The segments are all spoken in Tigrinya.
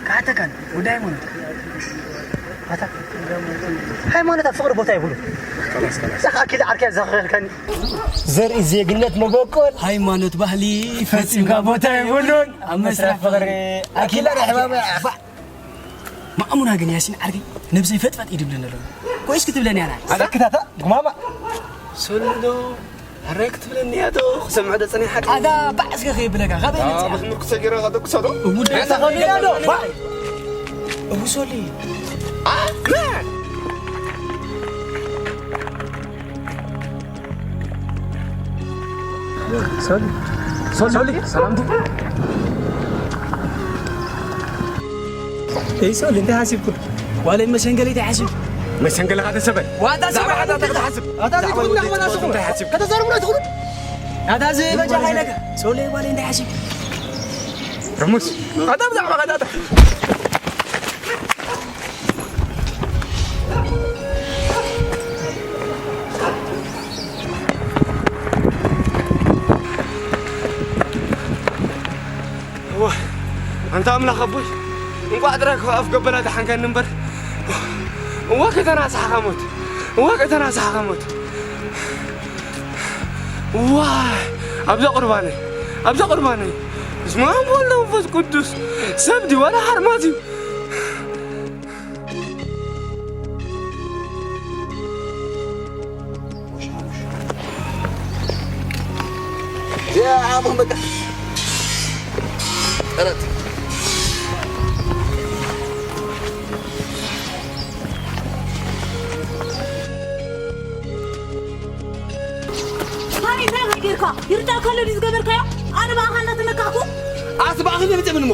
ካተካን ጉዳይ ሃይማኖት ኣታ ሃይማኖት ኣብ ፍቕሪ ቦታ ይብሉ። ዛኻ ኪል ዓርኪያ ዘኸልከኒ። ዘርኢ ዜግነት መበቆል ሃይማኖት ባህሊ ፈጺምካ ቦታ ይብሉን ኣብ መስርሕ ፍቕሪ ኣኪላ ርሕባበ። ማእሙና ግን ያሲን ዓርኪ ነብሰይ ፈጥፈጥ ይድብልን ኣለዉ። ኮይስ ክትብለኒ ኣና ኣዘክታታ ጉማማ። ሶልዶ ኣራይ ክትብለኒ እያ ዶ ክሰምዕ ዶ ጸኒሓ? ኣታ ባዕስከ ከየብለካ፣ ካበይ መጺኣ? ብኽምር ክሰጊረ ከደቅሶ ዶ? እውደ ኣታ ኸቢዳ ዶ? ባ-፣ እው ሶሊ። አ-፣ መ-፣ ሶሊ። ሶሊ፣ ሶሊ፣ ሰላም ዲ? እይ ሶሊ፣ እንታይ ሓሲብኩ? ዋለይ መሸንገለይ እንታይ ሓሲብ? መሸንገለኻ ተሰበል። ዋታ ሰበል፣ ዋታ ተሓስብ። ኣታ ዘይትኹን እንዳኽመና ስኹም። እንታይ ሓሲብ? ከተዛርቡና ትኹኑ? ኣታ ዝበጃ ሓይለካ። ሶሊ፣ ዋለይ እንታይ ሓሲብ? ርሙስ። ኣታ ብዛዕባ ኸዳታ። እዋ፣ ኣንታ ኣምላኽ ኣቦይ፣ እንቋዕ ጥራይ ካብ ኣፍ ገበላ ደሓንካኒ እምበር። እዋ፣ ከተናሳሕኻ ሞት። እዋ፣ ከተናሳሕኻ ሞት። እዋ፣ ኣብዛ ቁርባነይ፣ ኣብዛ ቁርባነይ። በስመ ኣብ ወወልድ ወመንፈስ ቅዱስ። ሰብ ድዩ ዋላ ሓርማዝ እዩ? ያ ኣቦ በቃ። ጠረት። ሃይ፣ እንታይ ጌርካ? ይርዳእካ ኣሎ ድዩ ዝገበርካዮ? ኣነ ብኣኻ እናተነካእኩ? ኣስ ብኣኻ መጸ ምን እሞ?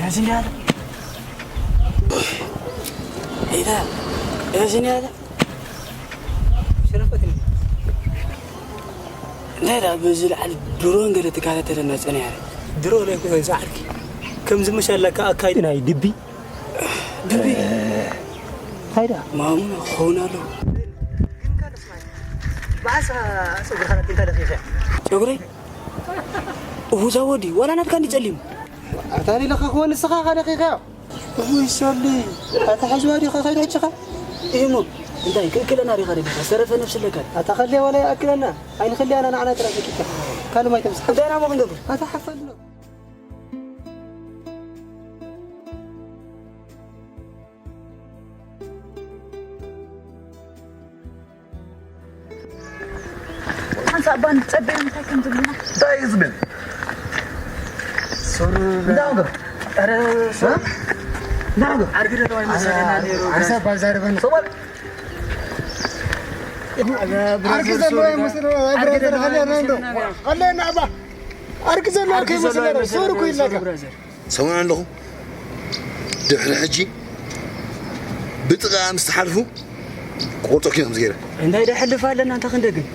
ያሲን ያለ። ኢዳ፣ ያሲን ያለ። ሸረፈት። እንታይ ደኣ በዚ ልዓል ድሮን ገለ ትከታተለና ጸኒሓ። ድሮን ኣይኮነን፣ ጻዕርኪ። ከምዚ ምሽ ኣለካ ኣካይድ ናይ ድቢ። ድቢ። እንታይ ደኣ? ማሙና ክኸውን ኣለዎ። መዓስ ጸጉርኻ ነቲ እንታይ ለኺኸ? ጸጉረይ? እውዛ ወዲ፣ ዋላ ናትካ እንዲ ጸሊም። ኣታ ሊለኻ ክወን ንስኻ ኢኻ ለኺኸዮ። እውይ ሶሊ፣ ኣታ ሕዝዋ ዲኻ ከይዳ ሕጅኻ? እሞ እንታይ ክእክለና ዲኻ ደሊኻ? ሰረፈ ነብሲ ኣለካ። ኣታ ኸልየ ዋላ ይኣክለና። ኣይንኽልያና ንዓና ጥራይ ፈኪካ። ካልእ ማይ ተምስሓ። እንታይ ኢና እሞ ክንገብር? ኣታ ሓፈል ነው። ሓንሳእ እባ ንጸበዮም እንታይ ከም ዝብሉና። እንታይ እዩ ዝብል? ሱር እንዳውገ። ኧረ ሱር። እ? እንዳውገ። ዓርኪ ዘለዎ ይመስለና ነይሩ። ዓርሳ ባዛርበን። ሶባል። ዓርኪ ዘለዎ ይመስለና። ዓርኪ ዘለዎ ይመስለና። ኣለና እባ። ዓርኪ ዘለዎ ዓርኪ ዘለዎ ከይመስለና። ይመስለና። ሱር እኮ ይላካ። ብራዘር። ሰምዑ ኣለኹም። ድሕሪ ሕጂ ብጥቓ ምስ ትሓልፉ ክቆርፀኩም እዮም ዝገይረ። እንታይ ደሕልፍ ኣለና እንተ ክንደግም?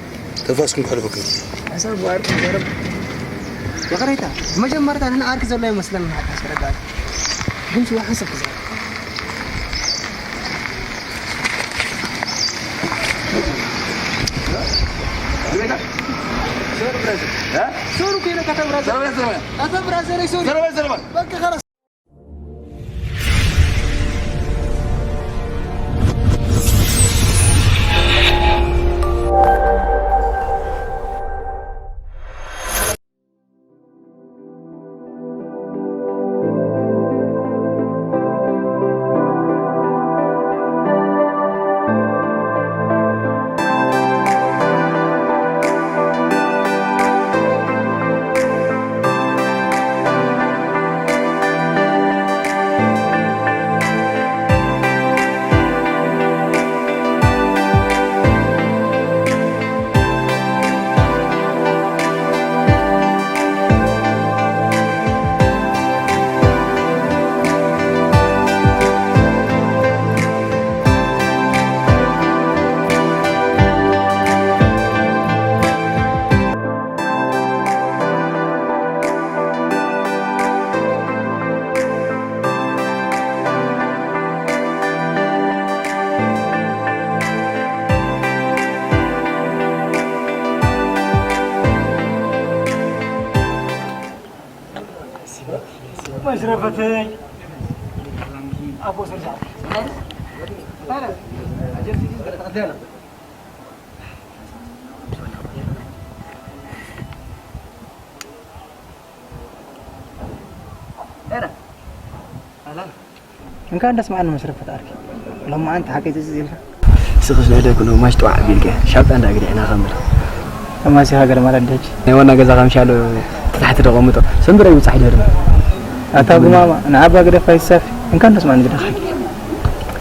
ተፋስኩም ክሕልፈኩም። ሓሳብ ዓርኩ ዘረብ። ይቕሬታ፣ መጀመርታ ንዓርኪ ዘሎ ይመስለኒ ሓታ ሰረጋት። ግን ሽዋ ሓንሳብ ክዛረብ። ሶሪ ብራዘር። እ? ሶሪ እኮ ኢለካ፣ ኣታ ብራዘር። ዘረባ፣ ዘረባ። ኣታ ብራዘር፣ ሶሪ። ዘረባ፣ ዘረባ። በቃ፣ خلاص። መሽረፈተይ ኣቦ ሰርጃ እንኳን ደስ መዓን መሽረፈት ዓርኪ። ሎማዓንቲ ሓቀይ ጽጽ ኢልካ። ስኽስ ነደ ኩኖ ማሽ ጠዋዕ ቢልከ ሻብጣ እንዳ ግዲዕና ኸምር። ተማሲ ሃገር ማለት ደጅ። ናይ ዋና ገዛ ኸምሻሎ ተታሕቲ ተቐምጦ ሰንብረ ይውጻሕ ይደርም። ኣታ ጉማማ ንዓባ ግደፋ ይሳፊ። እንኳን ደስ መዓን ግደፋ።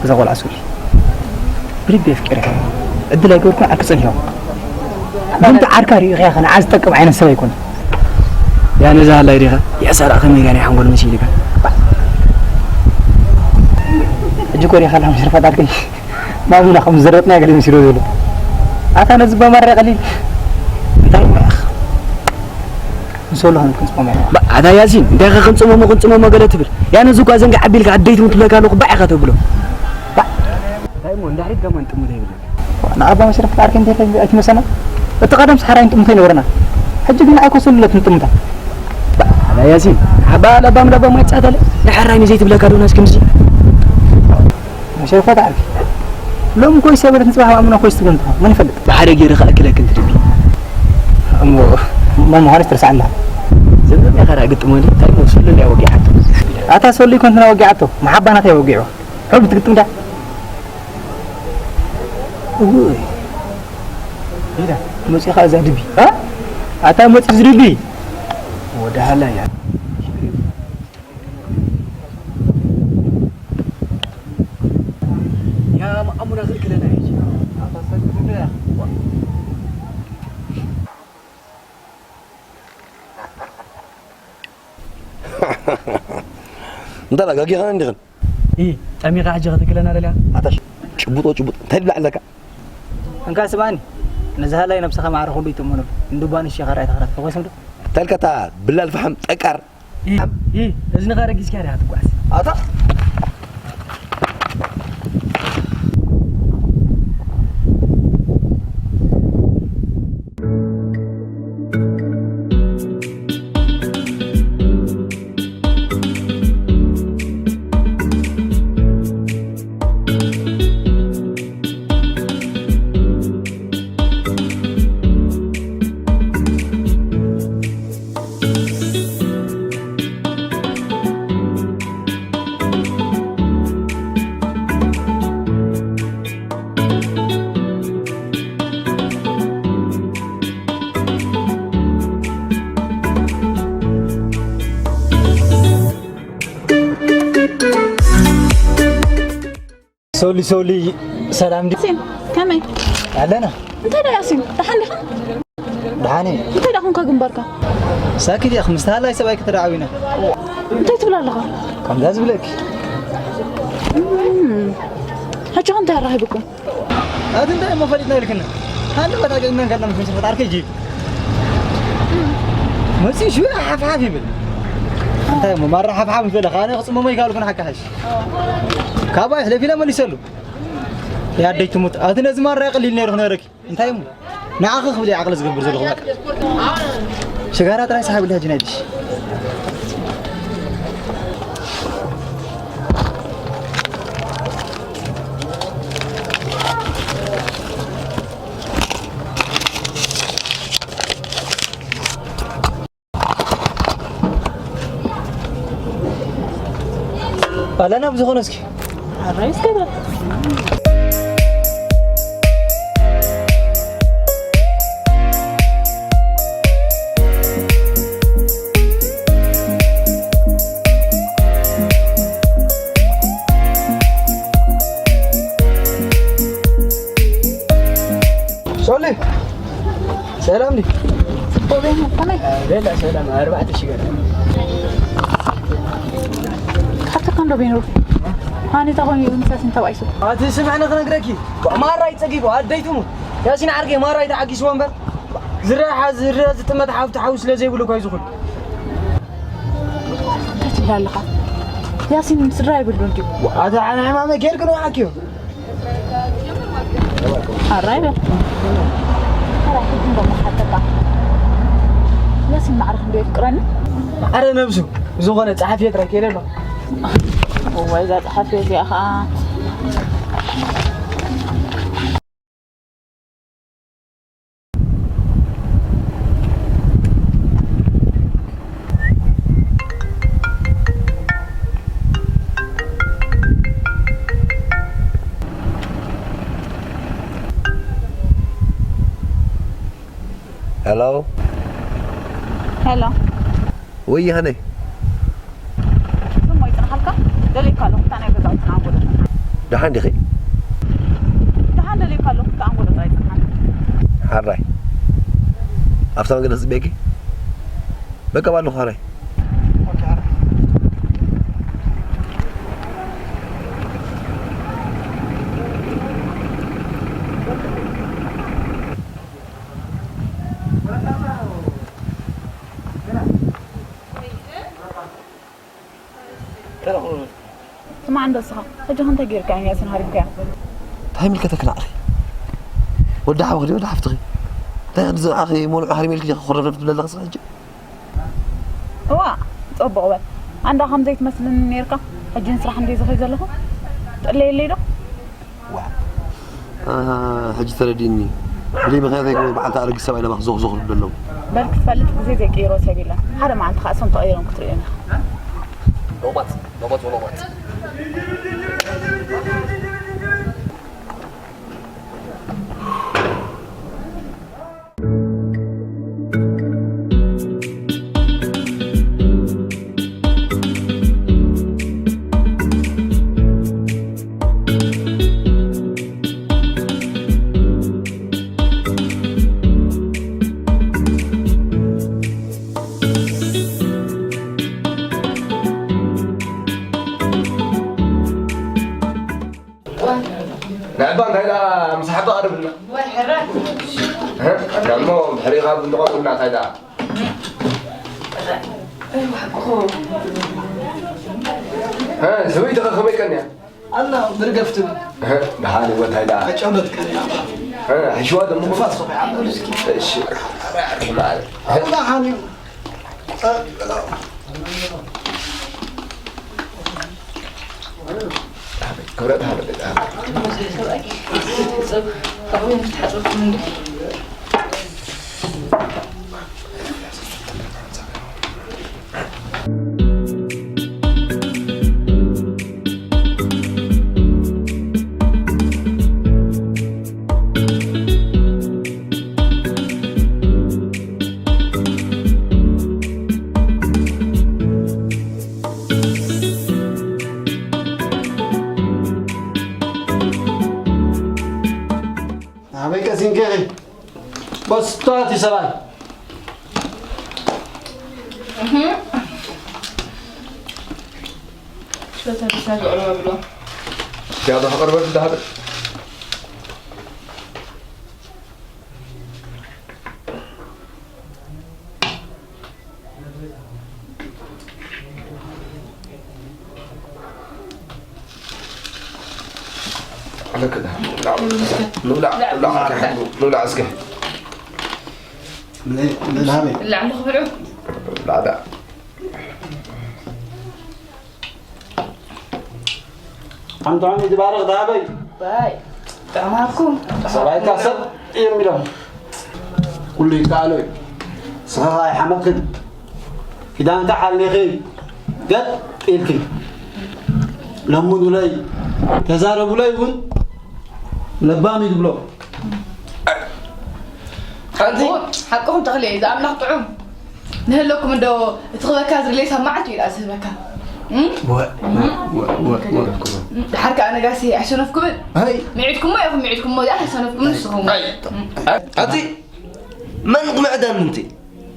እዛ ቆልዓ ሱሪ ብልቢ የፍቅር። ዕድል ኣይገበርኩን ዓርኪ ጸኒሖ። ግን ዓርካ ሪኢኻ ኸነ ዓዝ ጠቅም ዓይነት ሰብ ኣይኮነ። ያ ነዛ ሃላይ ዲኻ? ያ ሰራቕ ከመይ ኢላ ናይ ሓንጎል መሲልካ? ሕጂ እኮ ዲኻ ላም ሽርፋት ኣርገኝ። ማሙና ከም ዝረጥና ገለ መሲሎ ዘሎ። ኣታ ነዚ በማራ ቀሊል። እንታይ ኢኻ? ንሰሉ ከም ክንጽሞም ኢና። ባ-፣ ኣታ ያሲን፣ እንታይ ኢኻ ክንጽሞሞ፣ ክንጽሞሞ ገለ ትብል? ያ ነዚ እኳ ዘንጋ ዓቢልካ ኣደይ ትሙት ትብለካ ኣለኹ፣ ባዕ ኢኻ ተብሎ። ባዕ። እንታይ እሞ፣ እንዳሕሪት ከማን ጥሙት ኣይብልን። ንኣባ መሽረፍ ዓርከይ እንታይ ኢልካ ኣይትመሰና? እቲ ቀደም ሰሓራይ ጥሙት ኣይነበረና። ሕጂ ግን ኣይኮሰሉለትን ጥሙታ። ባ-፣ ኣታ ያሲን፣ ሓባ ለባም ለባም ኣይጻተለ። ንሓራይ ንዘይትብለካ ዶ ናስ ክንዚ? መሸፈት ዓርኪ። ሎም ኮይ ሰበለት ንጽባሕ ማእምኖ ኮይስ ትግንታ። መን ይፈልጥ? ብሓደ ገይረ ከኣክለክ እንትድቢ። እሞ መን ምዃንስ ትርስዓና? ዘመን ያኸራ ግጥሞ እንዲ? እንታይ እሞ ስሉ እንዲ ኣወጊዓቶ? ኣታ ሰሉ ይኮንትና ወጊዓቶ። መሓባናት ያወጊዕዋ። ሕብ ትግጥም ዳ? እውይ። ኢዳ፣ መጺኻ እዛ ድቢ። እ? ኣታ መጺ ዝድቢ። ወደ ሃላ እያ። ያ መኣሙና ክልክለና እዩ። እንዳ ላጋጊኻ እንዲኽን? ኢ፣ ጠሚኻ ሕጂ ክትክለና ደልያ? ኣታሽ፣ ጭቡጦ ጭቡጥ፣ እንታይ ትብላዕ ኣለካ? እንካ ስማኒ፣ ነዚ ሃላይ ነብስኻ ማዕረ ኩሉ ይጥምኖ። እንዱባ ንሽ ኸራይ ተኸረት፣ ተኾይስም ዶ? ተልከታ ብላል ፈሓም ጠቃር። ኢ፣ ኢ፣ እዝንኻ ረጊስካ ዲኻ ትጓዝ? ኣታ ሶሊ ሶሊ፣ ሰላም ዲ? ያሲን፣ ከመይ? ኣለና። እንታይ ደኣ ያሲን፣ ደሓን ዲኻ? ደሓን እየ። እንታይ ደኣ ኮንካ ግንባርካ? ሳኪት እየ፣ ምስ ተሃላይ ሰብኣይ ከተደዓዊና። እንታይ ትብል ኣለኻ? ከምዛ ዝብለኪ። እም፣ ሕጂ ኸ እንታይ ኣራኺብኩም? ኣቲ እንታይ እሞ ፈሊጥና ኢልክና? ሓንቲ ቦታ ገይና እንከለና ምስ መሽረፈት ዓርከይ ጂ። መጺኡ ሽዑ ሓፍሓፍ ይብል። እንታይ እሞ ማራ ሓፍሓፍ ምስ በለ፣ ኣነ ክጽመሞ ይከኣልኩን ሓቂ ሓሽ። ካባይ ሕለፍ ኢለ መሊሰሉ። ያደይ ትሙት። ኣቲ ነዚ ማራ ቀሊል ነይሩ ክነግረኪ። እንታይ እሞ? ንዓኺ ክብል ዓቕሊ ዝገብር ዘለኹ በቃ። ሽጋራ ጥራይ ሰሓብ ኢልካ ጅናይድሽ። ኣለና ብዝኾነ እስኪ። ኣራይ እስከ በል። ሶሊ፣ ሰላም ዲ? ጽቡቕ ዶ? ከመይ? ሌላ ሰላም፣ ኣርባዕተ ሽገር። ሓተካ እንዶ ቤንሩ። ሃኒ ታኾን እዩ ምሳስ እንተባይሱ። ኣቲ ስምዕኒ ክነግረኪ፣ ማራ ይጸጊቡ፣ ኣደይትሙ። ያሲን ዓርከይ ማራ ይተዓጊስዎ እምበር። ዝረሓ፣ ዝረ ዝጥመት ሓፍቲ ሓው ስለ ዘይብሉ እኮ እዩ ዝኹን። እንታይ ትብል ኣለኻ? ያሲን ስድራ ይብሉ እንዲዩ። ኣቲ ዓነ ሕማመ ጌርክ ንውሓኪ እዩ። ኣራይ በል። ኣራይ ክንዶ መሓተካ። ያሲን ማዕረ ክንዶ የፍቅረኒ? ማዕረ ነብሱ። ዝኾነ ጸሓፊ ጥራይ ከይደ ኣሎ። እዋይ፣ እዛ ጸሓፊ እዚኣ ኸኣ። ሄሎ። ሄሎ። ወይ ሃነይ። ስሞ ይጽንሓልካ? ደልየካ ኣለኹ፣ እታ ናይ ገዛውትና ኣንጎሎ። ደሓን ዲኺ? ደሓን ደልየካ ኣለኹ፣ እታ ኣንጎሎ ጥራይ ይጽንሓልካ። ሓራይ። ኣብታ መንገዲ ክጽበየኪ? በቃ ባለኹ ሓራይ። ስማዕ እንዶ እስኻ፣ ሕጂ ኸ እንታይ ጌርካ እያ ያሲን ሃሪምካያ? እንታይ ይምልከተኪ ንዓኺ? ወዲ ሓውኺ ድዩ ወዲ ሓፍትኺ? እንታይ ከምዚ ንዓኺ ሞልዑ ሃሪመልኪ ዲኺ ክኹረፍረፍ ትብሊ ኣለኺ እስኻ ሕጂ? እዋ፣ ጽቡቕ በል። ኣንዳ ከም ዘይትመስልኒ ኔርካ፣ ሕጂ ንስራሕ እንድየ ዝኸይ ዘለኹ። ጥለየለይ ዶ? ዋ። ኣሃ፣ ሕጂ ተረዲእኒ። ብለይ ምኽንያት ኣይኮነን በዓልቲ ኣረጊት ሰብኣይ ናባኺ ዞኽ ዞኽ ዝብሉ ዘለዉ። በል ክትፈልጥ ግዜ ዘይቅይሮ ሰብ የለን። ሓደ መዓልቲ ኸኣ እሶም ተቐይሮም ክትርእዮም ኢኻ። ሎቆት፣ ሎቆት፣ ሎቆት። ንዕባ እንታይ ደኣ ምሳሕ ተቐርብልና? ወይ ሕራይ። እህ፣ እሞ ድሕሪኻ ቡን ትቐርቡልና እንታይ ደኣ? እህ፣ ሰበይትኸ ከመይ ቀንያ? ኣላ ብርገፍ ትብል። እህ፣ ደሓን እወ እንታይ ደኣ? ኣጨውለት ቀንያ። እህ፣ ሕሽዋ ደሞ ንፋስ ሶፊ ዓበሉ እስኪ። እሺ። ኣላ ሓኒ። ክብረት ሃበለይ። ኣበይ ቀሲንኪ ኢኺ? በስታት እዩ ሰብኣይ። እህ። ሽወታ ብሻ ዝቕርበ ብሎ። ያዶ ክቕርበ ዝዳሃበ። ንብላዕ፣ ንብላዕ፣ ንብላዕ እስከ። ንብላዕ፣ ንብላዕ። ንብላዕ፣ ንብላዕ። ኣንቶኒ ዝባረኽ ደሃበይ። ባይ፣ ጥዕማኩም። ሰብኣይካ ሰብ እዮም ኢሎም። ኩሉ ይከኣሎ እዩ። ንስኻ ኸኣ ኣይሓመኽን። ኪዳንካ ሓሊኺ ገጥ ኢልኪ። ለምኑለይ፣ ተዛረቡለይ እውን ለባም እዩ ዝብሎ። ሓንቲ ሓቅኹም ተኽልየ፣ ዝኣምላኽ ጥዑም። ንህለኩም እንዶ እቲ ክበካ ዝርሌ ሳብ መዓልቱ እዩ ደኣ ዝህበካ። እም? ወ-፣ እም? ወ-፣ ወ-፣ ወ-፣ እም? ድሓር ከኣ ነጋሲ ኣይሰነፍኩምን። ኣይ። ምዒድኩሞ ኢኹም፣ ምዒድኩሞ እዚኣ ኣይሰነፍኩምን ንስኹም። ኣይ። እም? ኣቲ መን ክምዕደኒ እንቲ?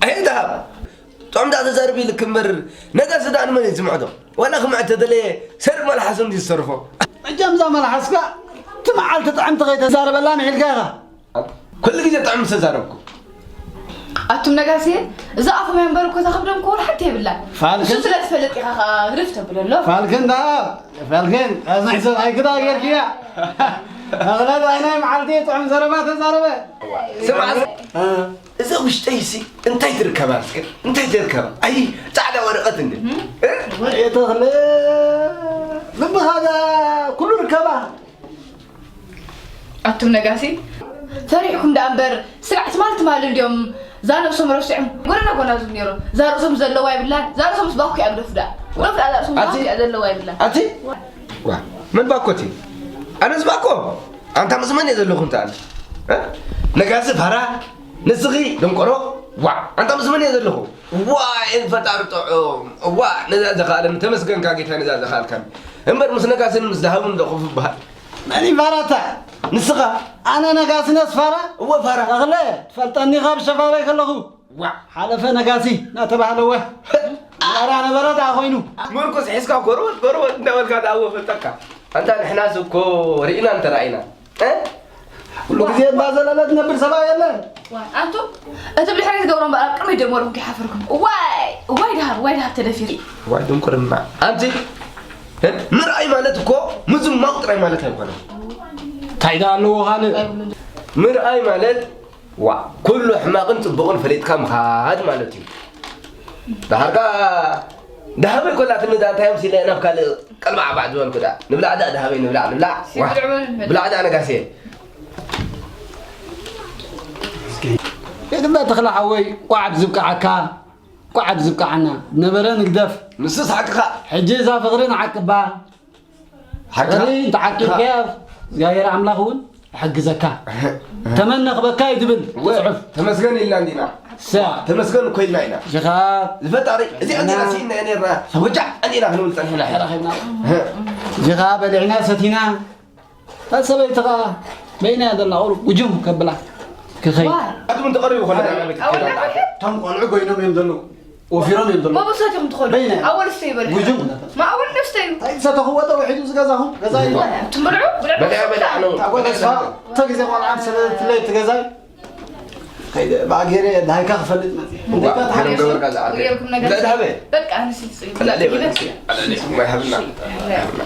ኣይ ደሃብ። ጥዑም ደኣ ተዛርቢ ኢልክ እምበር፣ ነጋሲ ደኣ ንመን እዩ ዝምዕዶ? ዋላ ክምዕድ ተደለየ፣ ሰር መልሓሱ እንድዩ ዝተርፎ። መቸም እዛ መልሓስካ፣ እቲ መዓልቲ ጥዕምቲ ከይተዛረበላ ምሒልካ ኢኻ። ኩሉ ግዜ ጥዑም ዝተዛረብኩ። ኣቱም ነጋሲ፣ እዛ ኣፎም እያ እምበር እኮ እዛ ከብዶም እኮ ወላ ሓንቲ የብላን። ፋልክን እሱ ስለ ትፈልጥ ኢኻ ኸኣ ግርፍ ተብሎ ኣሎ። ፋልክን ደኣ፣ ፋልክን፣ ኣዝሒ ሰብኣይኪ ደኣ ጌርክያ። ኣኽላብ ኣይናይ መዓልቲ ጥዑም ዘረባ ተዛረበ። ስማዕ፣ እ። እዛ ውሽጠይሲ እንታይ ትርከባ እስከ? እንታይ ትርከባ? ኣይ፣ ጻዕዳ ወረቐት እንደ። እ? ወርኤ ተኽለ፣ ልብኻ እዛ ኩሉ ርከባ። ኣቱም ነጋሲ፣ ፈሪሕኩም ደኣ እምበር፣ ስጋዕ ትማል ትማል እንድዮም እዛ ነብሶም ረሲዖም ጎደና ጎና ዝብሉ ነይሮም። እዛ ርእሶም ዘለዋ ይብላን፣ እዛ ርእሶምስ ባኮ እያ ግደፉ ደኣ። ግደፉ ደኣ፣ እዛ ርእሶም ኣቲ? ባኮ እያ ዘለዋ ይብላን። ኣቲ? ዋ፣ መን ባኮ እቲ? ኣነስ ባኮ? ኣንታ ምስ መን እየ ዘለኹ እንተ ኣነ? እ? ነጋሲ ፋራ? ንስኺ ደንቆሮ? ዋ፣ ኣንታ ምስ መን እየ ዘለኹ? ዋ፣ ፈጣሪ ጥዑም። ዋ፣ ነዛ ዘኻኣለኒ ተመስገንካ ጌታ፣ ነዛ ዘኻኣልካኒ። እምበር ምስ ነጋስን ምስ ደሃብን ዶ ክፍ በሃል? መን እዩ ፋራ እታ? ንስኻ? ኣነ ነጋሲ ነስ ፋራ? እወ፣ ፋራ። ተኽለ፣ ትፈልጠኒ ኢኻ ብሸፋበይ ከለኹ። ዋ። ሓለፈ ነጋሲ እናተባህለ እወ። ፋራ ነበረ ደኣ ኮይኑ። ምርኩስ ሒዝካ ጎረወት፣ ጎረወት እንዳበልካ ደኣ እወ ፈልጠካ። ኣንታ ንሕናስ እኮ ርኢና እንተረኣይና። እ? ኩሉ ግዜ እንዳዘለለ ትነብር ሰብኣይ የለን። ዋይ፣ ኣንቱም፣ እቲ ብድሕሪት ትገብሮ እምበኣር ኣብ ቅድሚት ደሞ ኣለኹም ከይሓፈርኩም። ዋይ፣ ዋይ ደሃብ፣ ዋይ ደሃብ ተደፊሪ። ዋይ ድንቁርና። ኣንቲ፣ እ? ምርኣይ ማለት እኮ ምዝማቕ ጥራይ ማለት ኣይኮነን። እንታይ ደኣ ኣለዎ ካልእ? ምርኣይ ማለት፣ ዋ፣ ኩሉ ሕማቕን ጽቡቕን ፈሊጥካ ምኻድ ማለት እዩ። ደሓርካ ደሃበይ ኮላትኒ ዳ እንታይ እዮም ሲለ ናብ ካልእ ቀልባዕባዕ ዝበልኩ ዳ። ንብላዕ ዳ ደሃበይ ንብላዕ፣ ንብላዕ። ዋ፣ ብልዕ በል፣ ንበል። ብላዕ ዳ ነጋሴ። የትምበር ተኽለ ሓወይ፣ ቋዕ ብዝብቅዓካ፣ ቋዕ ብዝብቅዓና። ነበረ ንግደፍ። ንሱስ ሓቅኻ። ሕጂ እዛ ፍቕሪ ንዓቅባ። ሓቅኻ። ፍቕሪ እንተዓቂብካያ፣ እግዚኣብሔር ኣምላኽ እውን ይሕግዘካ። ተመን ነኽበካ እዩ ትብል ወ-፣ ጽሑፍ። ተመስገን ኢልና እንዲና። ሰ-፣ ተመስገን እኮ ኢልና ኢና። ጅኻ ዝፈጣሪ፣ እዚ ኣንዲና ስኢና ነርና። ወጃዕ ኣንዲና ክንብል ጸኒሕና ኢና። ተረኺብና። እ። ጅኻ በሊዕና ሰቲና። እታ ሰበይቲ ኸኣ በይና እያ ዘላ፣ ቁሩብ ጉጅም ከብላ ክኸይድ። ዋይ። ኣቱም እንተቐሪቡ ኾነ ዋይ። ኣበይ ኣወል ክትከይድ? ናበይ? እቶም ቆልዑ ኮይኖም እዮም ዘለዉ። ወፊሮም እዮም ዘለዉ። መበል ሰቲኹም ትኸዱ። በይነ። ኣወል እስተ ይበል። ጉጅም። ማእወል ነስተ እዩ። እንታይ ዝሰተኽዎ ተውሒዱ ዝገዛኹም? ገዛ እዩ። ትም ብልዑ፣ ብልዑ። በልዕ፣ በልዕ፣ ኣነው። ታጓ ተስፋ፣ እተ ግዜ ቆልዓ ምስ ትለይ ትገዛይ። ከይደ፣ ብኣጌረ፣ ድሃይካ ክፈልጥ መጽእ። እዋ፣ እንታይ ኣነ ታትሓገሱ? ገበርካ ዝኣርገ። ገይርኩም ነገር ብልዕ ዝሃበ። በቃ፣ ኣነ ሲት ጽዩ። ብልዕ ብልዕ፣ ብልዕ። ብልዕ፣ ብልዕ። እዋ፣ ይሃብና። ይሃብና።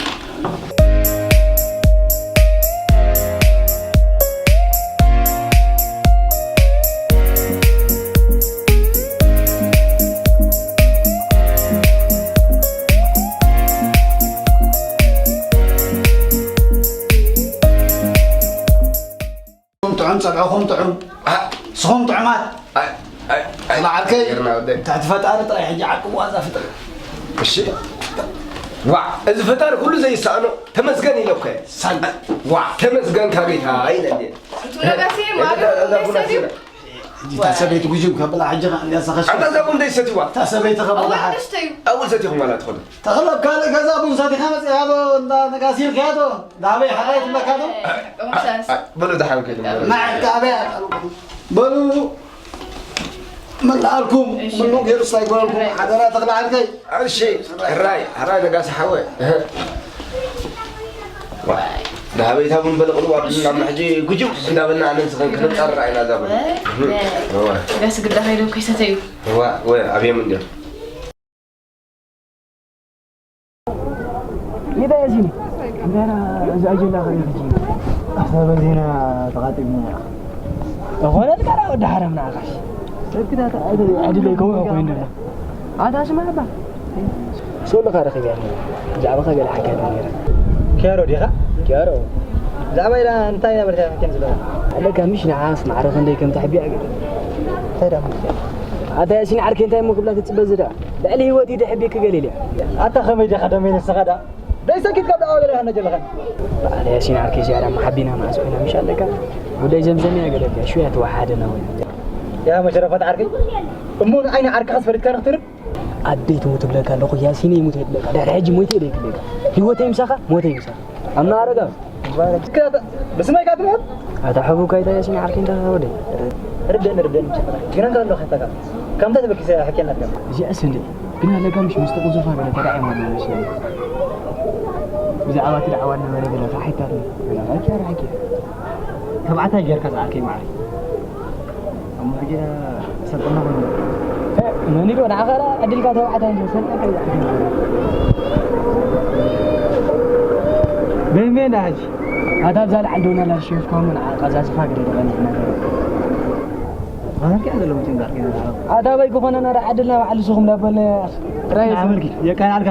ጥዑም፣ ጸብዕኹም ጥዑም። አ-፣ ንስኹም ጥዑማት። ኣይ፣ ኣይ፣ ኣይ፣ ዝለዓልከ ጌርና ወደይ። ትሕቲ ፈጣሪ ጥራይ ሕጂ ዓቅብዋ እዛ ፍጥሪ። እሺ። ዋ፣ እዚ ፈጣሪ ኩሉ ዘይሰኣኖ ተመስገን ኢለ እኮ እየ። ሳል-፣ ዋ፣ ተመስገን ካብ ጌታ ኢለ እንዴ። እንቱ ነጋሲ እ፣ ማለት እዛ፣ እዛ ቡና ሰዲው። ሲና። ሕጂ እታ ሰበይቲ ጉጅም ከብላ ሕጂ ኸኣ እንድያ ሰኸሽ። ኣንታ እዛ ቡን ዘይሰትይዋ። እታ ሰበይቲ ከብላ ኣወል ሓ-፣ ደስተዩ። ኣወል ሰቲኹም ዋላ ትኾኑ። ተኽለ ኣብ ካልእ ገዛ ቡን ሰቲኻ መጺኻ ዶ እንዳ ነጋሲ ኢልካያ ዶ? ዳበይ ሓራይ ትብለካ ዶ? እ፣ እ፣ በሉ ደሓን ከይዱ። ንዓካ ኣበይ ኣጣልኩም? በሉ መላኣልኩም፣ እሺ። ምሉእ ገይሩ ሳይጎነልኩም፣ ሕራይ። ሓደራ ተኽለ ዓርከይ። እሺ፣ ሕራይ፣ ሕራይ ነጋሲ ሓወይ። እህ። ዋይ፣ ዳበይ እታ ቡን በለቕሉ ዋብልና ሕጂ ጉጅም እንዳበልና ኣነ ንስኽን ክንጻረር ኢና እዛ ቡን። እህ። እዋ። ነጋሲ ግዳ ከይዶም ከይሰተዩ። እዋ፣ ወ-፣ ኣብዮም እንድዮም። ጌታ ያሲን፣ እንታና እዚ ኣጀንዳ ኸ ሕጂ? ኣሰበ ዜና ተቓጢብና ኢና። ዝኾነ ልቃራ ወዲ ሓረም ንዓኻሽ። ሰብክታ ዕድለይ ከውሒ ኮይኑ ኣሎ። ኣታ ስማ ኣባ። ሶሎ ኸ ረኺብያ ነይረ። ብዛዕባኻ ገለ ሓኪያትኒ ነይረ። ኪያሮ ዲኻ? ኪያሮ። ብዛዕባ ኢላ እንታይ ነበርካ ሓኪያን ዘለኻ? ኣለካ ምሽ ንዓስ ማዕረ ክንደይ ከም ተሕቢኣ ገለ። እንታይ ደኣ ምሽ? ኣታ ያሲን ዓርከይ እንታይ እሞ ክብላ ትጽበ ዝዳ? ልዕሊ ህይወት እዩ ደሕቢክ ገሊልያ። ኣታ ኸመይ ዲኻ ደመይ ንስኻ ደኣ? ደይ ሰኪትካ ደኣ ወለለ ሃነ ጀለኸን። በዓል ያሲን ዓርከይ እዚኣ ደኣ ሓቢና መዓስ ኮይና ምሽ ኣለካ? ጉዳይ ዘምዘም እያ ገለልያ፣ ሽውያ ተወሓደ ነው። ያ መሸረፈት ዓርከይ፣ እሞ ንዓይ ንዓርክኻ ዝፈለጥካ ንኽትርብ? ኣደይ ትሙት እብለካ ኣለኹ፣ ያሲን ይሙት እየ ትብለካ። ድሕሪ ሕጂ ሞይተ እየ ደይክለካ። ህይወተይ ምሳኻ፣ ሞተይ ምሳኻ። ኣምና ኣረጋ። ብስመይ ካትምሕት? ኣታ ሕቡካይ ታያሲን ዓርኪ እንተ ወደይ። ርደን፣ ርደን። ግና እንካ ኣለኹ ሕተካ። ከምታ ትበኪሰ ሕኬና ትገም። እዚኣስ እንዴ? ግና ለጋ ምሽ ምስ ተቑዘፋ ገለ ተዳዒ ማለት መስለኒ። ብዛዕባ እቲ ዳዕዋ እናበለ ገለ ተሓይታትኒ። ገለ ሓኪ፣ ሓኪ። ተባዕታይ ጌርካ ዝዓርከይ ማዕረይ። እሞ ሕጂ ሰልጠና ኾይኑ። እ፣ መን ኢሉ ንዓኻ ደኣ ዕድልካ ተባዕታይ እንጂ ሰልጠንካ ይዛዕካ። በይመን ደኣ ሕጂ? ኣታ ኣብዛ ላዕሊ ደው ናላ ሸፍ ኮሙ ንዓ ቀዛዝፋ ግደ ደቐኒ ነገር። ኣታ ኣባይ ዝኾነ ናራ ዓድልና ባዕሉ ስኹም ዳበለ ጥራይ ኣመልኪ የቃልካ።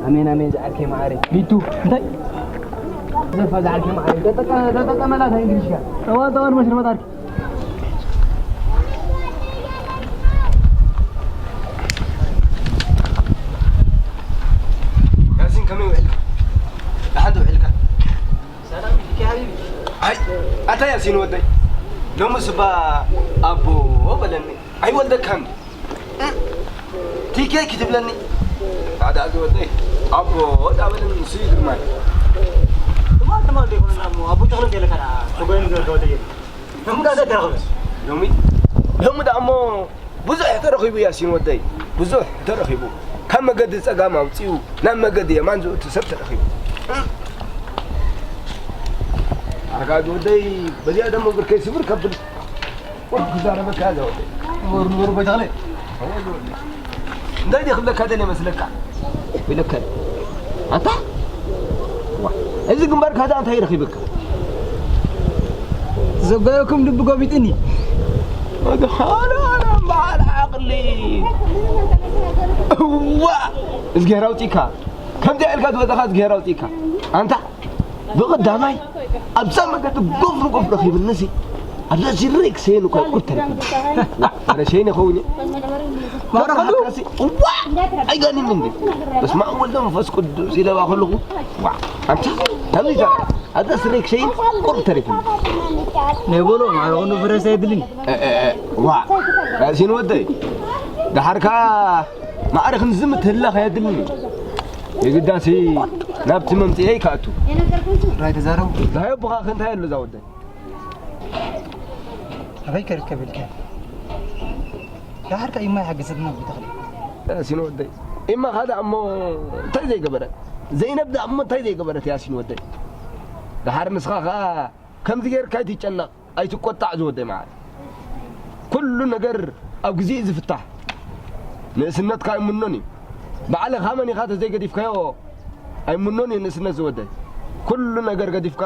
ኣሜን ኣሜን። ዝዓርከይ መዓረይ ቢቱ እንታይ ዘፋ ዝዓርከይ መዓረይ ተጠቀመላት እንግሊዝካ። ጠዋል ጠዋል መሽርበጣ ያሲን ከመይ ውዒልካ? ደሓን ዶ ውዒልካ? ሰላም ኢልካ ሓቢቢ። ኣይ ኣታ ያሲን ወደይ ሎሚ ስባ ኣቦ በለኒ ኣይወልደካን ቲኬ ክትብለኒ ሓደ ኣዚ ወደይ ኣቦ ዳበለኒ ንሱ ይግርማይ። ትማል ትማል ዘይኮነና እሞ ኣቦ ተኽለ ዘለካ ተጎይኑ ዘለካ ወደይ። ሎሚ ዳኣ ተረኺቡ። ሎሚ ሎሚ ዳኣ እሞ ብዙሕ ተረኺቡ ያሲን ወደይ ብዙሕ ተረኺቡ ካብ መገዲ ጸጋም ኣውጺኡ ናብ መገዲ የማን ዝእቱ ሰብ ተረኺቡ። ኣረጋጊ ወደይ በዚኣ ደሞ ብርከይ ስብር ከብል ወር ክዛረበካ እያ ወደይ። ወር ወር በጃለ እንታይ ዲ ክብለካ ደለ መስለካ? ይለከል ኣታ ዋ፣ እዚ ግንባርካ እዛ እንታይ ረኺብካ? ዘጋየኩም ልቢ ጎቢጥኒ። ኣድሓነ በዓል ዓቕሊ። እዋ፣ እዝግሄር ኣውፂእካ። ከምዚኣ ኢልካ ዝወፀኻ እዝግሄር ኣውፂእካ። ኣንታ ብቐዳማይ ኣብዛ መገዲ ጎፍ ንጎፍ ረኺብኒ ሲ ኣብዛ ዚረይ ክሰየን እኳ ቁርተን። ዋ፣ ኣነ ሸይን ይኸውን እየ። ማረኸሉ? ዋ፣ ኣይገኒን እንዴ? በስመ ኣብ ወልድ መንፈስ ቅዱስ ኢለዋ ከለኹ፣ ዋ፣ ኣንታ፣ ከምዚ ይዛረብ። ኣዛ ስረይ ክሸይን ቁርብ ተሪፍኒ። ናይ በሎ፣ ማዕረ ኹሉ ፍረስ ኣይድልን። እ፣ እ፣ እ፣ ዋ፣ ያሲን ወደይ፣ ደሓር ከኣ ማዕረ ክንዚ ምትህላኽ ኣየድልን እዩ። የግዳሲ ናብቲ መምጽኤይ ከኣቱ። ራይ ተዛረቡ። ናይ ኣቦኻ ከ እንታይ ኣሎ እዛ ወደይ? ኣበይ ከርከብ ኢልካ? ደሓር ከ ኢማ ይሓግዘና ብተኽሊ። ያሲን ወደይ፣ ኢማ ኸኣ እሞ እንታይ ዘይገበረት? ዘይነብ ደኣ እሞ እንታይ ዘይገበረት ያሲን ወደይ? ደሓር ንስኻ ኸኣ ከምዚ ጌርካ ኣይትጨነቕ፣ ኣይትቆጣዕ ዝወደይ መዓር። ኩሉ ነገር ኣብ ግዜ እዩ ዝፍታሕ። ንእስነትካ ኣይምኖን እዩ። ባዕልኻ መን ኢኻ ተዘይገዲፍካዮ ኣይምኖን እዩ ንእስነት ዝወደይ። ኩሉ ነገር ገዲፍካ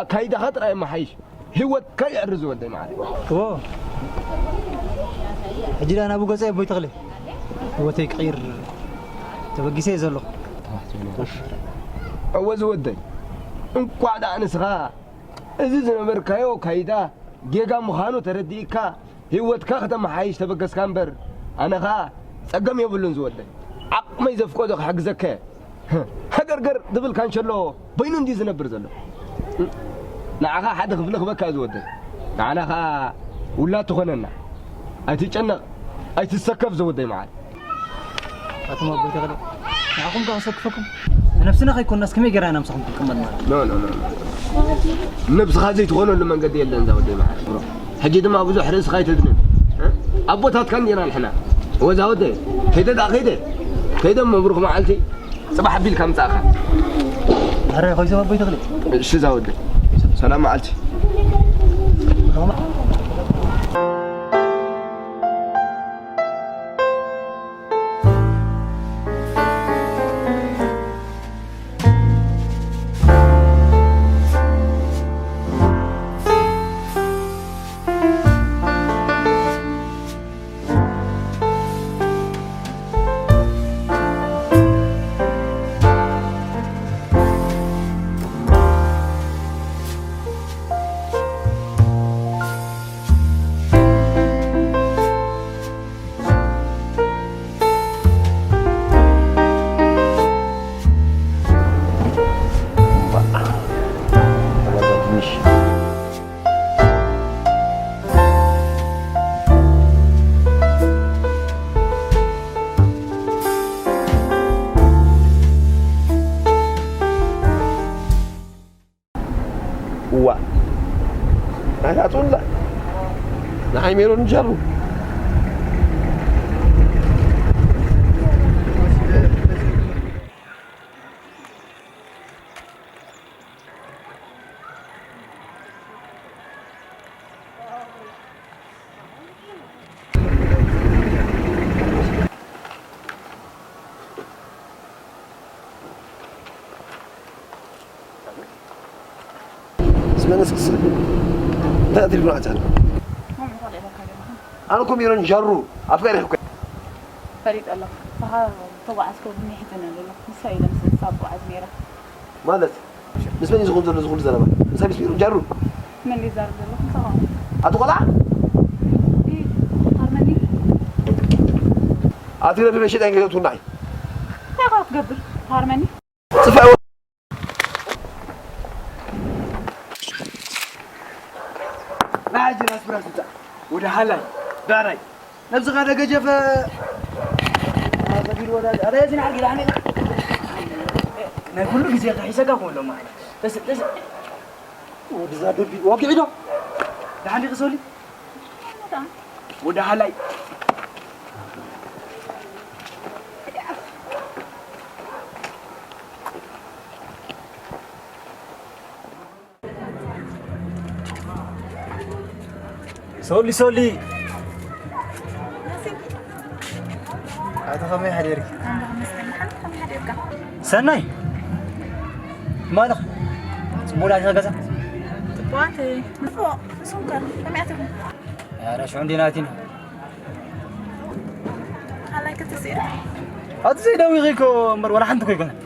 ኣካይዳኻ ጥራይ የመሓይሽ። ህይወትካ የዕሪ ዝወደይ መዓር። እዎ። ሕጂ ደኣ ናብኡ ገጸ ኣቦይ ተኽለ። ህይወተይ ክቕይር ተበጊሰ እየ ዘለኹ። እወ ዝወደይ። እንቋዕ ደኣ ንስኻ እዚ ዝነበርካዮ ኣካይዳ ጌጋ ምዃኑ ተረዲእካ ህይወትካ ከተመሓይሽ ተበገስካ እምበር፣ ኣነ ኸኣ ጸገም የብሉን ዝወደይ። ዓቕመይ ዘፍቀዶ ክሕግዘካ እየ። ሃገርገር ዝብል ካንሸሎ በይኑ እንድዩ ዝነብር ዘሎ። ንዓኻ ሓደ ክፍሊ ክበካ እዩ ዝወደይ። ንዓና ኸኣ ውላድ ትኾነና። ኣይትጨነቕ፣ ኣይትሰከፍ ዝወደይ መዓል። ኣቱም ኣቦይ ተኽለ፣ ንዓኹም ከ ከሰክፈኩም? ንነብስና ከይኮንናስ ከመይ ጌርና ኢና ምሳኹም ክንቅመጥ ማለት? ኖ፣ ኖ፣ ኖ፣ ኖ። ነብስኻ ዘይትኾነሉ መንገዲ የለን፣ እዛ ወደይ መዓር። ሕጂ ድማ ብዙሕ ርእስኻ ኣይተድንን። እ? ኣቦታትካ እንዲና ንሕና። ወዛ ወደይ፣ ከይደ ደኣ ከይደ። ከይደ እሞ ብሩኽ መዓልቲ፣ ጽባሕ ኣቢልካ ምጻእኻ። ኣረ፣ ኮይሶም ኣቦይ ተኽለ። እሺ፣ እዛ ወደይ። ሰላም መዓልቲ። ሮማ። እዋ፣ ኣታ ጹላ፣ ንዓይ ሜሮን ጀሩ። ነንስክስ እንታይ ትሪብና ኣታ? ኣነ እኮ ሜሮን ጃሩ ኣፍቃሪ እኮ ፈሊጠ ኣለኹ። ንስኻ ተጓዓዝከ ብኒ ሒዘና ዘሎ። ንሳ ኢለ ምስ እንስሳ እጓዓዝ ነይረ። ማለት? ምስ መን እዩ ዝኹን ዘሎ ዝኹሉ ዘረባ? ምሳይ ምስ ሜሮን ጃሩ? መን እዩ ዝዛረብ ዘሎ? ንስኻ። ኣቲ ቆልዓ? እ፣ ሃርመኒ። ኣቲ ረቢ መሸጣ ይንገረቱና። እንታይ ኢኻ ክትገብር? ሃርመኒ። ጽፋ ናይ ጅራስ ብራስ ብታ ወደ ሃላይ ዳራይ ነብስኻ ደገጀፈ ዘቢል ወዳ ኣረ እዚ ናዕርጊ ዳሕኒ ናይ ኩሉ ግዜ ከሒሰካ ኮሎ ማለት ተስ ተስ ወዲ ዛደቢ ወግዒ ዶ ዳሕኒ ክሶሊ ወደ ሃላይ ሶሊ ሶሊ ኣቲ ከመይ ሓዲርኪ? ሰናይ ማለኽ ጽቡቕ ዳኣ ገዛ ጽቡቓት ንፎ ንስኹም ከ ከመይ ኣቲኹም? ኧረ ሽዑ እንዴ ናቲና ካላይ ክትስኢር ኣቲ ዘይደዊኺ እኮ እምበር ዋላ ሓንቲ እኮ ኣይኮነን።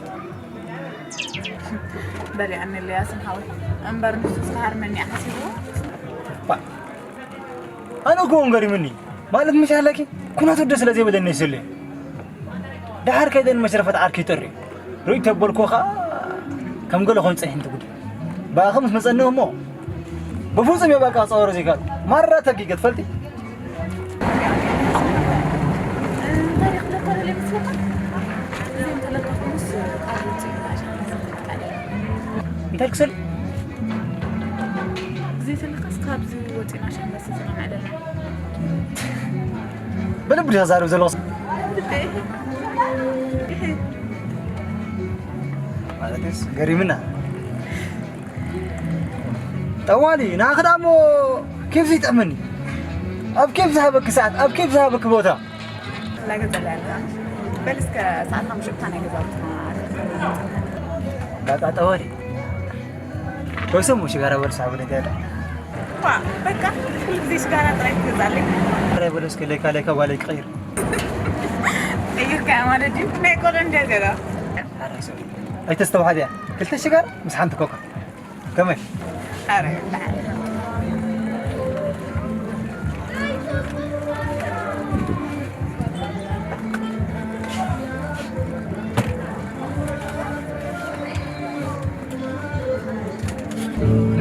በሊዐኒ ኢልያስን ሓወይ እምበር ንሱ እስከ ሃርመኒ ሓሲብዎ። ኣነ እኮ እውን ገሪሙኒ ማለት ምሽ ኣለኪ ኩነቱ ደስ ስለ ዘይበለኒ ይስልዮ ደሓር ከይደ ንመሽረፈት ዓርኪ ይጠሪ ርእይ ተበልኮ ከዓ ከም ገለ ኮይኑ ፀኒሕኒ ትጉዲ ብኣኸ ምስ መፀኒ እሞ ብፍፁም እየ በቃ ፀወረ ዘይካል ማራ ተጊገ ትፈልጢ እንታይ ክስል ዘይተለካስ ካብዚ ወፂና ሸመስ ዝናም ዕደና በልብ ዲኻ ዛረብ ዘለኹ ማለትስ ገሪምና ጠዋሊ ንኣኽዳሞ ኬፍ ዘይጠመኒ ኣብ ኬፍ ዝሃበኪ ሰዓት ኣብ ኬፍ ዝሃበኪ ቦታ ላገጸላ ያልካ በል እስከ ሰዓት ሓሙሽተ ብታ ናይ ገዛውትና ጋጣ ጠዋሊ ወይሰሙ ሽጋራ በል ሰዓት ወደ ያለ ዋ በቃ ኩሉ ግዜ ሽጋራ ጥራይ ትገዛለይ ረ በለስ ከለካ ለካ ባለይ ክቐይር ቀይርካ ማለት እዩ ናይ ቆሎ እንደ ገዛ ኣይተስተውሓልያ ክልተ ሽጋራ ምስ ሓንቲ ኮካ ከመይ ኣረ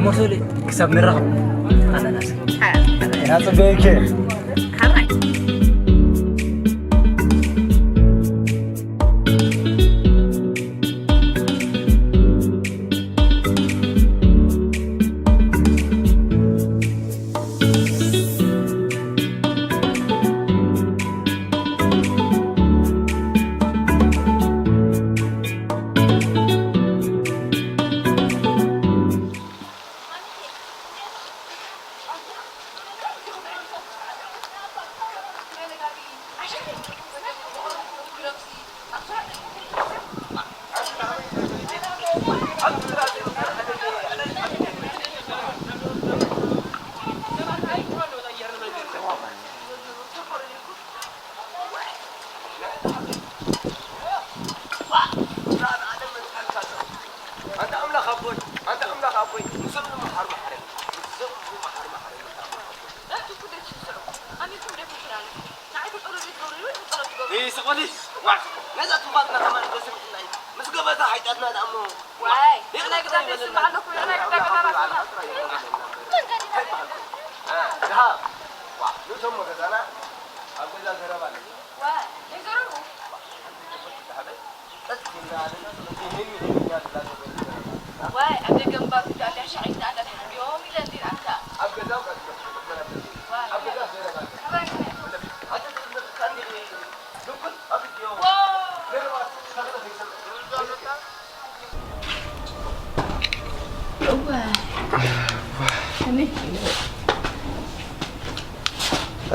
ሞሶሊ ክሳብ ንራኸብ ኣናናስ ናጽበየከ ሓራይ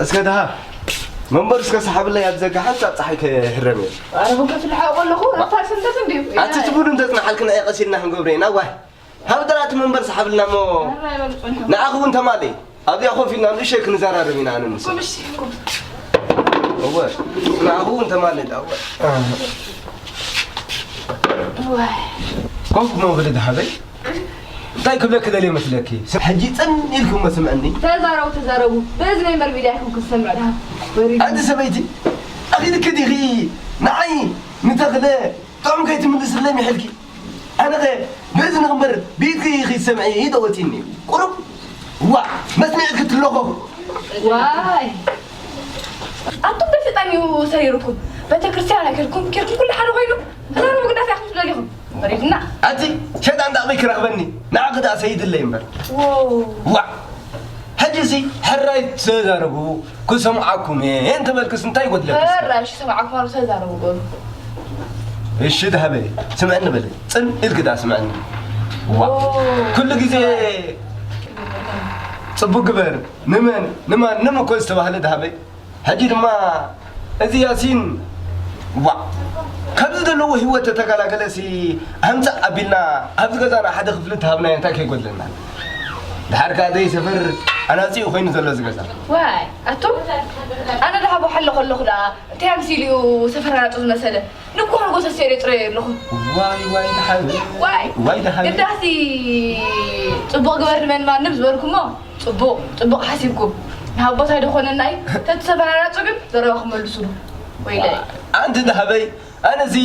እስከ ደሃ መንበር እስከ ሰሓብለይ ኣብ ዘጋ ሓንሳብ ፀሓይ ከይህረም እየ ኣረ በቃ ትልሓቆ ኣለኹ ራፋል ሰንተት እንድዩ ኣቲ ትብሉ እንተፅናሓልክና እየ ቀሲልና ክንገብሮ ኢና ዋይ ካብ ጥራት መንበር ሰሓብልና እሞ። ኣራይ በሉ ጸንሑ። ንኣኹ እውን ተማሊ ኣብዚኣ ኮፍ ኢልና ንእሽተይ ክንዘራረብ ኢና ኣነ ንሱ። ኩም እሺ ኩም። እወ ንኣኹ እውን ተማሊ እወ። ዋይ። ኮፍ እሞ ብሊ ደሃበይ። እንታይ ክብለኪ ደልየ መስለኪ? ሕጂ ጽን ኢልክሞ ስምዕኒ። ተዛረቡ ተዛረቡ። በዚ ናይ መርሚዳ ኢኹም ክሰምዕ ደሃ። ወሪድ። ኣንቲ ሰበይቲ ኣኺልኪ ዲኺ ንዓይ ንተኽለ ጥዑም ከይትምልስለይ ምሒልኪ? ኣነኸ ብእዝኒ እምበር ብኢድኪ ኢኺ ትሰምዒ ዶ ወጺኒ? ቁሩብ ዋዕ መስሚዕኪ ትለኾ። ዋይ ኣቱም በስልጣን እዩ ሰሪርኩም። ቤተክርስትያን ኣይከድኩም ኬድኩም ኩሉ ሓደ ኮይኑ ተዛረቡ ግዳፍ ኢኹም ትደልኹም። ወሪድና። ኣቲ ሸጣን ዳቕበይ ክረኽበኒ ንዓኺ ደኣ ሰይድለይ እምበር። ዎ። ዋዕ ሕጂሲ ሕራይ ተዛረቡ። ክሰምዓኩም እየ እንተበልክስ እንታይ ይጎድለክስ? ሕራይ እሺ ሰምዓኩም ኣሎ ተዛረቡ በሉ። እሺ ደሃበይ ስምዕኒ በሊ ጽን ኢልኪ ደኣ ስምዕኒ። ዋ ኩሉ ግዜ ጽቡቅ ግበር ንመን ንማንም እኮ ዝተባህለ ደሃበይ። ሕጂ ድማ እዚ ያሲን ዋ ካብዚ ዘለዎ ህይወት ተተገላገለሲ ኣምጻእ ኣቢልና ኣብዚ ገዛና ሓደ ክፍሊ ተሃብናዮ እንታይ ከይጎድለና? ድሓር ከኣ ደይ ሰፈር ኣናጺኡ ኮይኑ ዘሎ እዚ ገዛ። ዋይ ኣቱም ኣነ ደሃቦ ሓሎ ከለኹ ደኣ እንታይ ኣምሲሉ እዩ ሰፈር ኣናጹ ዝመሰለ? ንኮ ንጎሰ ሴሪ ጥረ ኣለኹ። ዋይ ዋይ ደሓር። ዋይ ዋይ ደሓር። ግዳሲ ጽቡቕ ግበር ንመን ማንም ዝበልኩሞ ጽቡቕ ጽቡቕ ሓሲብኩም። ንሃቦታይ ደኾነና እዩ ተቲ ሰፈር ኣናጹ ግን ዘረባኹም መልሱሉ። ወይለይ። ኣንቲ ደሃበይ ኣነሲ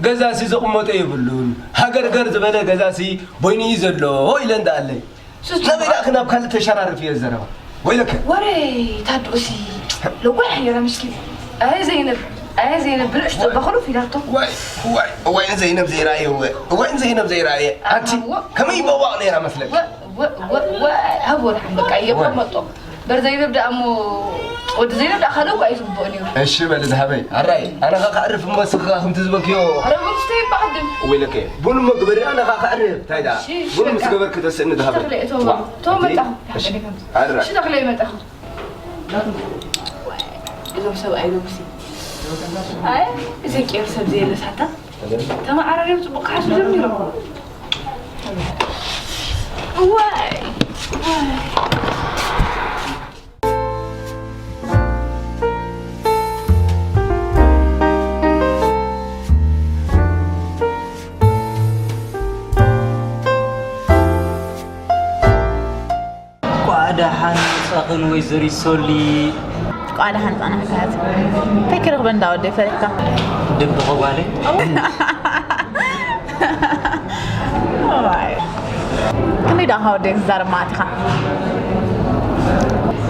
ገዛሲ ዘቕመጦ የብሉን። ሃገርገር ዝበለ ገዛሲ ቦይኑ እዩ ዘሎ ኢለ እንዳኣለይ። ሱስ ናበይ ደኣ ናብ ካልእ ተሸራርፍ እየ ዘረባ። ወይለከ። ወረ ታድኡሲ ለዋሕ ነይራ ምስኪን። ኣይ ዘይነብ ኣይ ዘይነብ ብንእሽቶ በኽሉ ፊዳቶ። ዋይ ዋይ ዋይ ዘይነብ ዘይራእየ ወ ዋይ ዘይነብ ዘይራእየ ኣንቲ ኣዎ። ከመይ በዋቕ ነይራ መስለክ። ወ ወ ወ ወ ሃቦ ደሓን በቃ እየ ወ- ከመጦ። በር ዘይነብ ደኣ እሞ ወዲ ዘይነብ ደኣ ካልእ እኮ ኣይዝብኦ ነይሩ። እሺ በል ዝሃበይ ኣራይ ኣነ ኸ ክዕርፍ እሞ ስኻ ከምቲ ዝበልክዮ። ኣረ ቡን ስተይ ይበሃል ድም። ወይለከ ቡን እሞ ግበሪ ኣነ ኸ ክዕርፍ እንታይ ደኣ እሺ፣ እሺ፣ ቡን ምስ በቃ። ገበርክ ተስእኒ ዝሃበይ። ተኽለ እቶም ዋ፣ ቶም እቲ- መጣኹ። እሺ፣ ኣረ። እሺ ተኽለ ይመጣኹ። እዞም ሰብኣይ ሎምሲ ኣይ እዚ ቄር ሰብ ዘየለሳታ ተመዓራርዮም ጽቡቕ ክሓስቡ ጀሚሮም። ዋይ ዋይ። እንኳዕ ደሓን መጻኽን ወይዘሪት ሶሊ። እንኳዕ ደሓን ጸናሕካ። እንታይ ክረኽበ እንዳ ወደይ ፈሪሕካ? ድብኺ ጓለይ። እዋይ። ክንደይ ደኣ ወደይ ትዛረብ መዓት ኢኻ?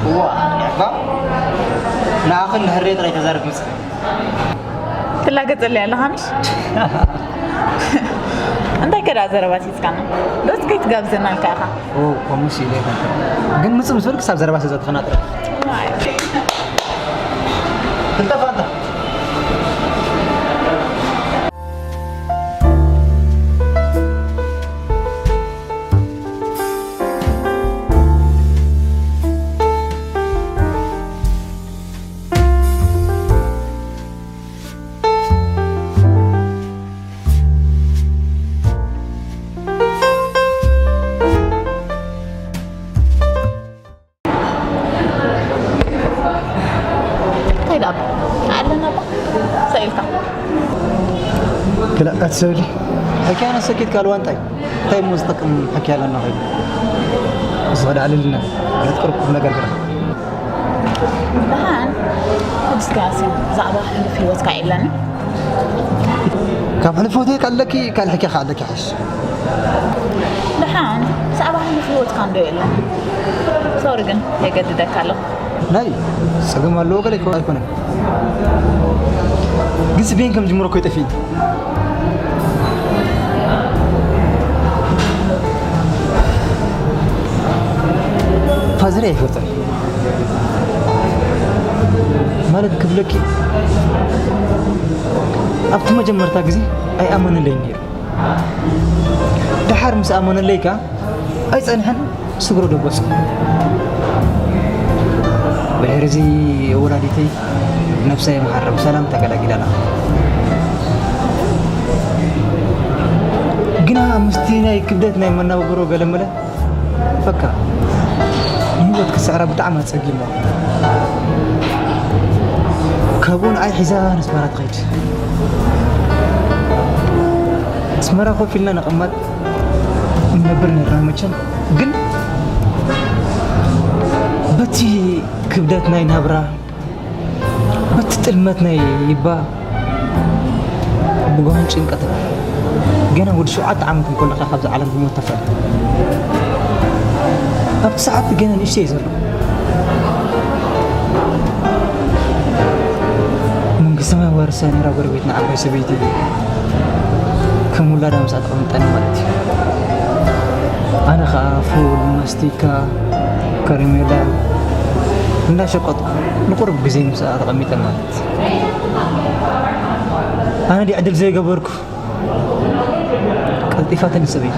እዋ፣ ንዕባ ንዓኽን ንህሬ ጥራይ ተዛረብ ምጽእ። ትላገጸለይ ኣለኻ ምሽ? እንታይ ከ ደኣ ዘረባ ሒዝካና? ዶስ ከይትጋብዘና ኢልካ ኢኻ? ኦ፣ ከምኡስ ኢለ ኣይፈልጥን። ግን ምጽእ ምስ በልክ ክሳብ ዘረባ ስለ ዘእተኽና ጥራይ። ዋይ። ትልጠፍ ኣንታ። እንታይ ደኣ ኣለና እባ? ሰኢልካ። ክላ ኣትሰብሊ። ሕክያ ነሰኪት ካልዋ እንታይ? እንታይ እሞ ዝጠቅም ሕክያ ኣለና ኮይኑ? እዚ ኸዳ ኣልልና። ማለት ቅርብ ነገር ግራ። ደሓን፣ ሕጅስ ከኣ ሲ ብዛዕባ ሕሉፍ ህይወትካ የለና። ካብ ሕሉፍ ህይወተይ ከኣለኪ፣ ካልእ ሕክያ ከኣለኪ ሓሽ። ደሓን፣ ብዛዕባ ሕሉፍ ህይወትካ እንዶ የለን። ሶሪ ግን፣ የገድደካ ኣለኹ። ናይ ጸገም ኣለዎ ገለ ይከውን ኣይኮነን። ግን ስቤን ከም ጅምሮ እኮ ይጠፍእ። ፋዘር ኣይፈልጦን ማለት ክብለኪ፣ ኣብቲ መጀመርታ ግዜ ኣይኣመነለይን ነይሩ። ደሓር ምስ ኣመነለይ ከኣ ኣይጸንሐን፣ ስግሮ ደጎጽ። ብድሕሪ እዚ ወላዲተይ ነብሳ ይምሓራ ብሰላም ተገላጊላና። ግና ምስቲ ናይ ክብደት ናይ መናባብሮ ገለመለ በቃ ንህይወት ክስዕራ ብጣዕሚ ኣጸጊምዋ። ካብኡ ንዓይ ሒዛ ንስመራ ትኸይድ። ኣስመራ ኮፍ ኢልና ንቕመጥ ንነብር ነርና መቸም። ግን በቲ ክብደት ናይ ናብራ በቲ ጥልመት ናይ ይባ ብጓህን ጭንቀትን ገና ወዲ ሸውዓተ ዓመት እንከሎ ካብዚ ዓለም ብሞት ተፈልየ። ኣብቲ ሰዓት ገና ንእሽተይ ዘሎ መንግስቲ ሰማይ ዋርሳ ነራ ጎረቤትና ዓባይ ሰበይቲ ከም ውላዳ ምስኣ ተቐምጠኒ ማለት እዩ። ኣነ ከዓ ፉል፣ ማስቲካ፣ ከረሜላ እንዳሸቀጥኩ ንቁሩብ ግዜ ምስኣ ተቐሚጠ ማለት እዩ። ኣነ ድየ ዕድል ዘይገበርኩ ቀልጢፋትኒ ሰበይቲ።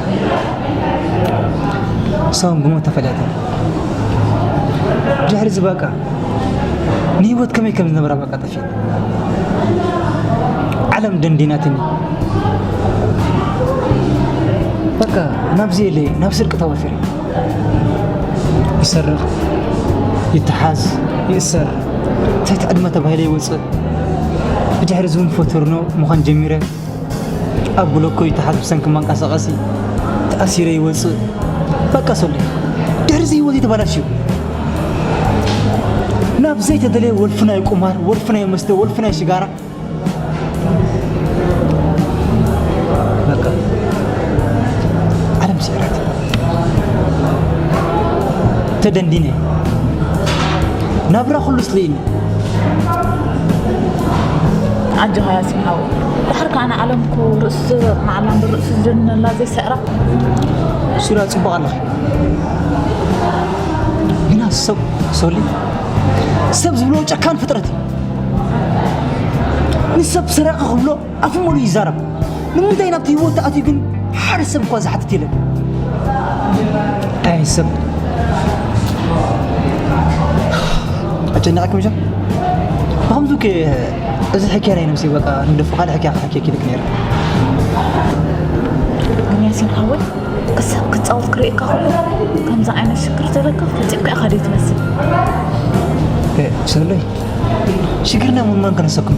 እሳውን ብሞት ተፈልያትኒ። ድሕሪ እዚ በቃ ንህይወት ከመይ ከም ዝነብራ በቃ ጠፊእኒ። ዓለም ደንዲናትኒ። በቃ ናብዚ የለ ናብ ስርቂ ተዋፊረ። ይሰርቕ፣ ይተሓዝ፣ ይእሰር፣ ትሕቲ ዕድመ ተባሂለ ይወፅእ። ብድሕሪ እዚ እውን ፎቶርኖ ምዃን ጀሚረ። ኣብ ብሎኮ ይተሓዝ ብሰንኪ መንቀሳቐሲ ተኣሲረ ይወፅእ። በቃ ሶሊ ድሕሪ እዚ ህይወት የተባላሽዩ ናብ ዘይተደለየ ወልፊ ናይ ቁማር፣ ወልፊ ናይ መስተ፣ ወልፊ ናይ ሽጋራ በቃ ዓለም ስዒረት ተደንዲነ ናብራ ኩሉ ስልኢኒ። ኣጆኻ ያሲን ሓወይ፣ ድሓር ከኣ ንዓለም እኮ ርእሱ ዘበቕና ኣላ እምበር ርእሱ ዝደንነላ ዘይስዕራ። ሱራ ጽቡቕ ኣለኺ ግና ሰብ ሶሊ ሰብ ዝብሎ ጨካን ፍጥረት እዩ። ንሰብ ሰራቂ ክብሎ ኣፉ ሙሉ ይዛረብ። ንምንታይ ናብቲ ህይወት ተኣትዩ ግን ሓደ ሰብ እኳ ዝሓትት የለን። ኣይ ሰብ ኣጨነቀኪ ምሻ ብከምዙ ከ እዚ ሕክያ ናይ ነብሲ በቃ ንደፎ ካልእ ሕክያ ክሕክየኪ ልክ ነይረ። ግን ያሲን ሓወይ ክሳብ ክፃወት ክርእየካ ከሎ ከምዚ ዓይነት ሽግር ዘለካ ፈፂምካ ኢኻ ደይ ትመስል። ሰለይ ሽግርና ምንማን ከነሰክሞ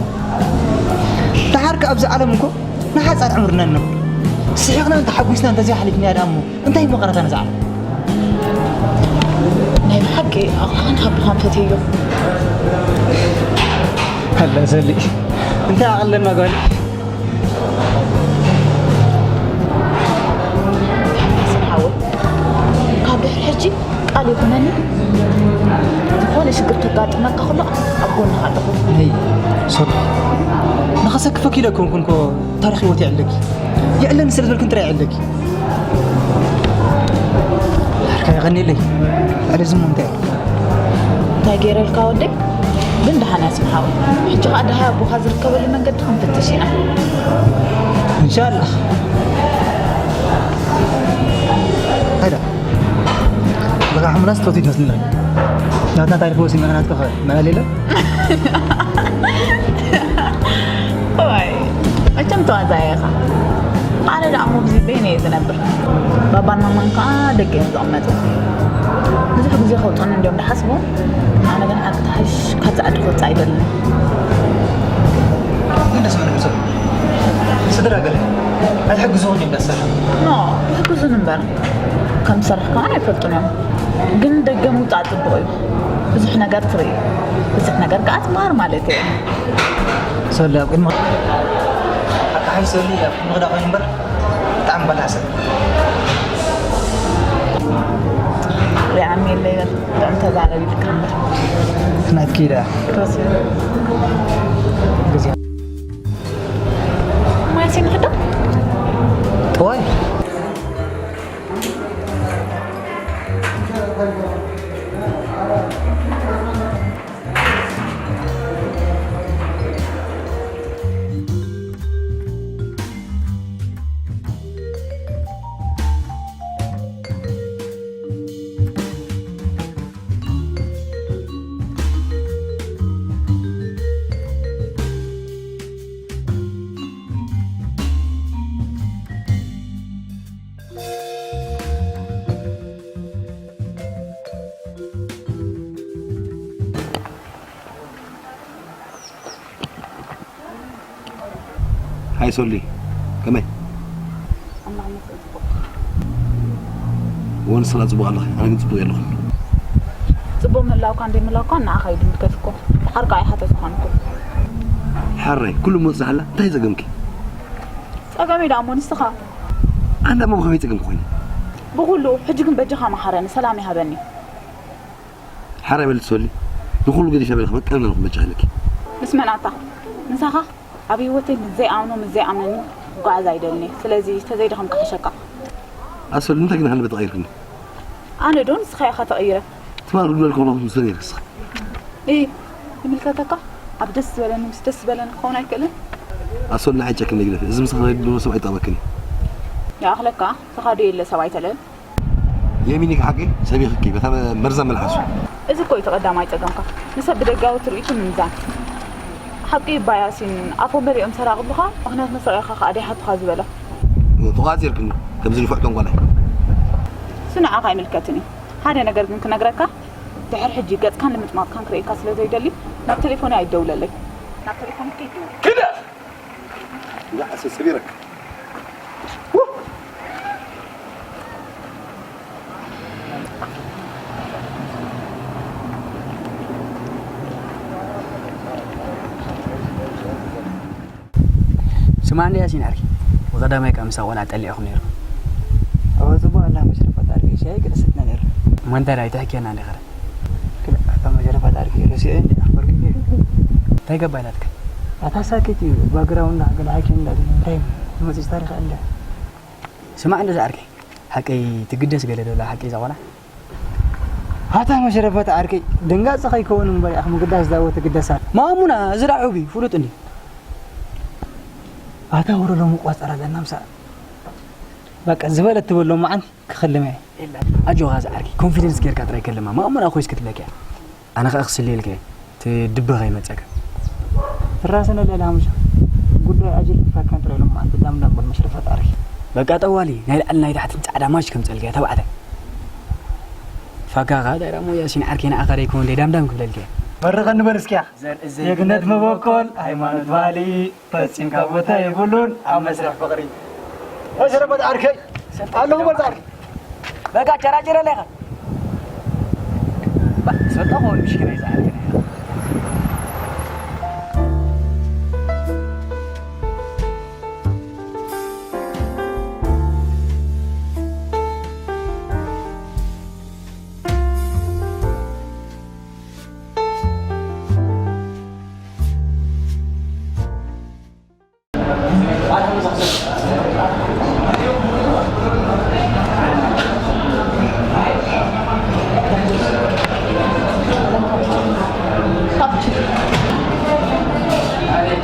ደሓር ከ ኣብዚ ዓለም እኮ ንሓፃር ዕምርና ንነብር ስሒቕናን ተሓጒስናን ተዘይሓሊፍናያ ደኣ እሞ እንታይ መቐረታ ነዛ ዓለም። ናይ ብሓቂ ኣቕልኻን ሓብኻን ፈትየዮ። ኣላ ሰሊ እንታይ ኣቕለና ጓል ሓወይ ካብ ድሕሪ ሕጂ ቃል ይኹነኒ ዝኾነ ሽግር ከጋጥመካ ከሎ ኣብ ጎንኻ ኣለኹ። ኣይ ሶሪ ንኸሰክፈኪ ኢለ ኮንኩን ኮ ታሪኽ ህይወት የዕለኪ የዕለኒ ስለ ዝበልክን ጥራይ የዕለኪ ሓርካ የቐኒለይ ኣለ ዝሞ እንታይ እንታይ ገይረልካ ወደይ ግን ደሓን ያስምሓዊ ሕጂ ከዓ ደሃይ ኣቦኻ ዝርከበሉ መንገዲ ክንፍትሽ ኢና እንሻላ ሀዳ በቃ ሓሙላስ ትፈትዩ ትመስልና ናትና ታሪክ ወሲና ናትከኸ መለል የለን ዋይ መቸም ተዋዛየ ኢኻ ኣነ ደኣ ሞግዚት በይነ እየ ዝነብር ባባን ማማን ከዓ ደገ እዮም ዝቕመጡ ብዙሕ ግዜ ከውፅኡኒ እንዲዮም ዝሓስቡ ኣነ ግን ሓቂ ተሓሽ ካብዚ ዓዲ ክወፅእ ኣይደልን ግን ደስ መለምሰ ስድራ ገለ ኣይሕግዝኹን እዮም ዳሰርሑ ኖ ይሕግዙን እምበር ከም ዝሰርሕ ከማን ኣይፈልጡን እዮም ግን ደገ ምውፃእ ፅቡቕ እዩ ብዙሕ ነገር ትርኢ ብዙሕ ነገር ከዓ ትመሃር ማለት እዩ ሰሊ ኣብ ቅድሚ ኣካሓይ ሰሊ ኣብ ቅድሚ ክዳ ኮይኑ እምበር ብጣዕሚ በላሰ ሪኣም የለይ ጥዕም ተዛረብ ይልካ እምበር ናትኪ ኢለ ተወሲኑ ግዜ ማይሲ ንክዳ ጥዋይ ሶሊ፣ ከመይ? ኣምላኽ ይመስገን፣ ጽቡቕ። ወንስላ ጽቡቕ ኣለኺ፣ ኣነ ግን ጽቡቕ የለኹን። ጽቡቕ ምህላውካ እንደይ ምህላውካ ንዓኻ እዩ ዝምልከት እኮ። ደሓር ከኣ ኣይሓተትኳን እኮ። ሓራይ፣ ኩሉ መወጽእ ሓላ፣ እንታይ ጸገምኪ? ጸገመይ ደኣ እሞ ንስኻ። ኣነ ደኣ እሞ ብኸመይ ጸገምኪ ኮይነ? ብኹሉ፣ ሕጂ ግን በጃኻ መሓረኒ፣ ሰላም ይሃበኒ። ሓራይ በሊ ሶሊ፣ ንኹሉ ገዲፍና በሊ ክመቀልና ንኹን በጃ ኢለኪ። ምስ መን ኣታ? ምሳኻ? ኣብ ህይወተይ ምስ ዘይኣምኖ ምስ ዘይኣምነኒ ክጓዓዝ ኣይደልን እየ። ስለዚ ተዘይደኸምካ ክሕሸካ። ኣሰሉ እንታይ ግን ሃንደበት ተቐይርክኒ? ኣነ ዶ ንስኻ ኢኻ ተቐይረ? ትማል ግበል ከሎ ምስ መን ኢልክ ንስኻ? እይ ይምልከተካ። ኣብ ደስ ዝበለኒ ምስ ደስ ዝበለኒ ክኸውን ኣይክእልን። ኣሰሉ ንዓይ ጨክን ግደፍ። እዚ ምሳኻ ዝነብር ሰብ ኣይጠቕመክን እዩ። ይኣኽለካ። ንስኻ ዶ የለ ሰብ ኣይተልዕል? የሚኒክ ሓቂ ሰቢኽኪ በታ መርዛም መልሓሱ። እዚ እኮ እዩ እቲ ቀዳማይ ጸገምካ፣ ንሰብ ብደጋዊ ትርኢቱ ምምዛን። ሓቂ እባ ያሲን፣ ኣፎም በሊዖም ሰራቒ ብኻ ምኽንያት መስረቒኻ ከኣ ደይሓቱኻ ዝበለ። ተቋጺርክኒ ከምዚ ንፉዕ ተንኮላይ። እሱ ንዓኻ ኣይምልከትን እዩ። ሓደ ነገር ግን ክነግረካ፣ ድሕር ሕጂ ገጽካን ልምጥማጥካን ክርእየካ ስለ ዘይደሊ ናብ ቴሌፎነይ ኣይደውለለይ። ናብ ቴሌፎን ከይትደውል። ክደ! እንዳ ዓሰ ሰቢረካ። ስማዕ እንደ ያሲን ዓርኪ፣ ብቐዳማይ ከኣ ምሳ ቆልዓ ጠሊዕኹም ነይሩ። ኣዋ ጽቡቕ ኣላ መሽረፈት ዓርኪ፣ ሻሂ ገለ ሰትና ነይሩ። እሞ እንታይ ደኣ ኣይትሕክየና እንዲኻ? ክልተ ኣታ መሽረፈት ዓርኪ፣ ረሲዐ እንዲ ኣኽበርኩ። እንታይ ገባ ኢላትካ? ኣታ ሳክት እዩ፣ ባግራውንዳ ገለ ሓኪም እንዳ ገለ እንታይ እዩ? ዝመጽእ ታሪኽ ኣለ። ስማዕ እንደ ዝዓርከይ፣ ሓቀይ ትግደስ ገለ ዶ ኣላ ሓቀይ እዛ ቆልዓ? ኣታ መሽረፈት ዓርከይ፣ ድንጋጽ ከይከውን እምበር፣ ያኽ ምግዳስ ዳወ ትግደስ ኣላ። ማሙና፣ እዚ ደኣ ሑቢ፣ ፍሉጥ እንዲ። ኣታ ወረ ሎሚ ቋጸራ ዘና ምሳ። በቃ ዝበለት ትበሎ መዓንቲ ክኽልም እየ። ኣጆኻ ዝዓርከይ፣ ኮንፊደንስ ጌርካ ጥራይ ከልማ። ማሙና ኮይስ ክትብለክ እያ። ኣነ ኸኣ ክስሊ ኢልከ ትድበ ከይመጸካ። ትራሰነ ሌላ ሃሙሻ። ጉዳይ ኣጅል ፋካን ጥራይ ሎም መዓንቲ ዳም ዳም በል መሽረፈት ዓርከይ። በቃ ጠዋሊ፣ ናይ ላዕሊ ናይ ታሕትን ጻዕዳ ማሽ ከምጸልካ እያ ተባዕታይ። ፋካ ኸኣ እንታይ ደኣ እሞ ያሲን ዓርከይ ንዓኻ ደይኮን ደይ ዳም ዳም ክብለልካ እየ። መርቐኒ በል እስኪያ። ዘርኢ ዜግነት መበኮል፣ ሃይማኖት ባህሊ፣ ፈጺምካ ቦታ የብሉን ኣብ መስርሕ ፍቕሪ። መሽረፈት ዓርከይ፣ ኣለኹ በል ጻዕሪ። በቃ ጨራጭረለይ ኢኻ። ባ፣ ሰጣ ኾን ምሽኪና ይዛ ዓርከይ።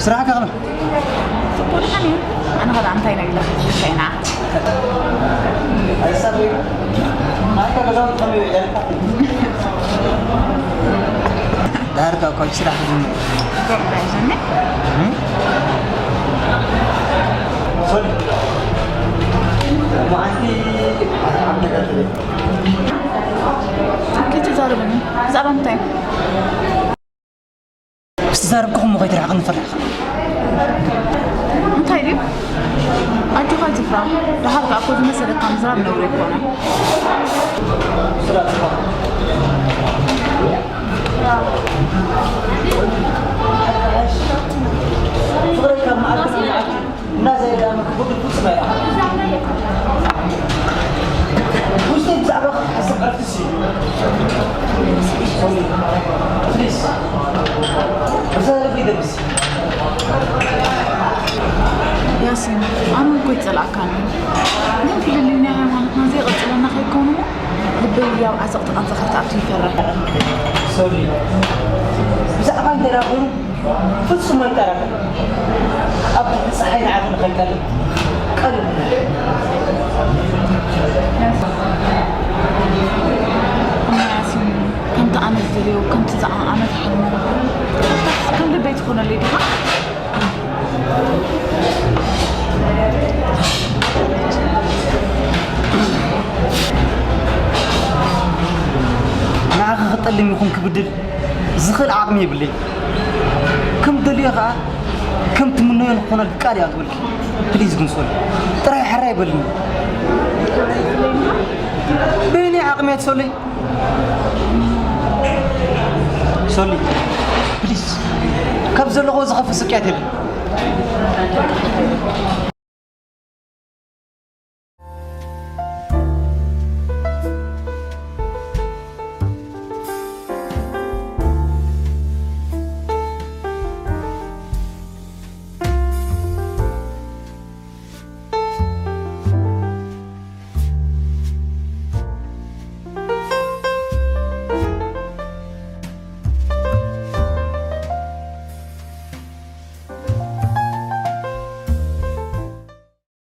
ስራሕካ ከመይ? ጽቡቕ ድሓን እዩ። ኣነ ኸኣ እንታይ ነግለኽ? ሸይና። ዳርጋ ካብ ስራሕ ዝም- ሶሪ። መዓልቲ ኣብ ነገር ትብል። ከይትዛረበኒ። ብዛዕባ ምንታይ? ምስ ተዛረብኩኹም እሞ ከይትርሕቕኒ ፈራሕኻ። እንታይ ድዩ? ኣጆኻ ኣይትፍራህ። ደሓር ከኣ እኮ ዝመሰለካ ምዝራብ ነውሪ ኣይኮነን። ፍቕረይ ካብ መዓልቲ ናብ መዓልቲ እናዘየዳመ ክቡር ፍጹም ኣይረኣኹን። ውሽጠይ ብዛዕባኺ ክሓስብ ዕረፍቲ ስኢኑ። ሶሊ፣ ፕሊዝ፣ ብዛዕባ ልቢ ይደብስ። ያሲን፣ ኣነ እኮ ይጸልኣካኒ። ግን ፍልልይና ሃይማኖትና ዘይቐጽለና ከይከውን እሞ ልበይ ኣብ ዓዘቕቲ ቃንዛ ከይትኣቱ ይፈርሕ። ሶሪ፣ ብዛዕባ እንጀራ ኮይኑ ፍጹም ኣይጠራጠርን። ኣብ ትሕቲ ጸሓይ ንዓኺ ንኸይጠልም ቀልብ። እሞ ያሲን፣ ከምቲ ኣነ ዝደልዮ፣ ከምቲ ዝዓኣመ ዝሓልሞ፣ ከም ልበይ ትኾነለይ ዲኻ? ንዓኺ ክጠልም ይኹን ክብድል ዝኽእል ዓቕሚ የብለይን። ከም ደልዮ ኸኣ ከም ትምነዮ ንክኾነልኪ ቃል እያ ትበልኪ። ፕሊዝ ግን ሶሊ፣ ጥራይ ሕራይ በልኒ። በይነይ ዓቕሚ እያ ትሶሊ። ሶሊ፣ ፕሊዝ፣ ካብ ዘለኹ ዝኸፍእ ስቅያት የለን።